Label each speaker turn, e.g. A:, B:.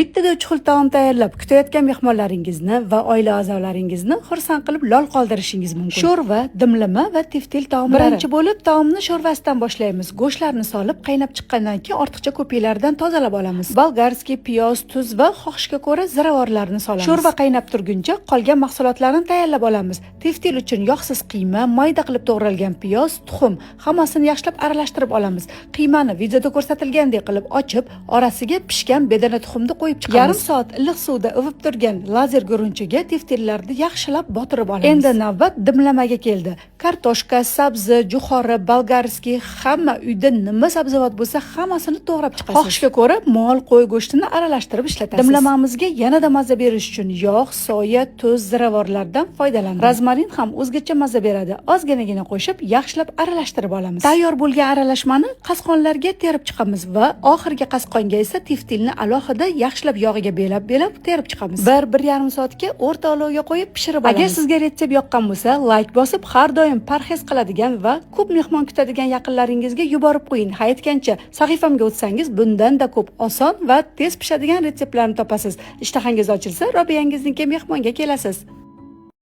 A: Bittada 3 xil taom tayyorlab, kutayotgan mehmonlaringizni va oila a'zolaringizni xursand qilib, lol qoldirishingiz mumkin. Sho'rva, dimlama va teftel taomlari. Birinchi bo'lib taomni sho'rvasidan boshlaymiz. Go'shtlarni solib, qaynab chiqqandan keyin ortiqcha ko'piklardan tozalab olamiz. Болгарский, piyoz, tuz va xohishga ko'ra ziravorlarni solamiz. Sho'rva qaynab turguncha qolgan mahsulotlarni tayyorlab olamiz. Teftel uchun yog'siz qiyma, mayda qilib to'g'ralgan piyoz, tuxum, hammasini yaxshilab aralashtirib olamiz. Qiymani videoda ko'rsatilgandek qilib ochib, orasiga pishgan bedana tuxumni qo'yib chiqamiz. Yarim soat iliq suvda ivib turgan lazer guruchiga teftellarni yaxshilab botirib olamiz. Endi navbat dimlamaga keldi. Kartoshka, sabzi, jo'xori, болгарский, hamma uyda nima sabzavot bo'lsa, hammasini to'g'rab chiqasiz. Xohishga ko'ra mol, qo'y go'shtini aralashtirib ishlatasiz. Dimlamamizga yanada maza berish uchun yog', soya, tuz, ziravorlardan foydalanamiz. Rozmarin ham o'zgacha maza beradi. Ozginagina qo'shib, yaxshilab aralashtirib olamiz. Tayyor bo'lgan aralashmani qasqonlarga terib chiqamiz va oxirgi qasqonga esa teftilni alohida yaxshilab yog'iga belab-belab terib chiqamiz. 1-1,5 soatga o'rta olovga qo'yib pishirib olamiz. Agar sizga retsept yoqqan bo'lsa, layk bosib, har doim parhez qiladigan va ko'p mehmon kutadigan yaqinlaringizga yuborib qo'ying. Ha, aytgancha, sahifamga o'tsangiz, bundan-da ko'p oson va tez pishadigan retseptlarni topasiz. Ishtahangiz ochilsa, Robiyangizniki mehmonga kelasiz.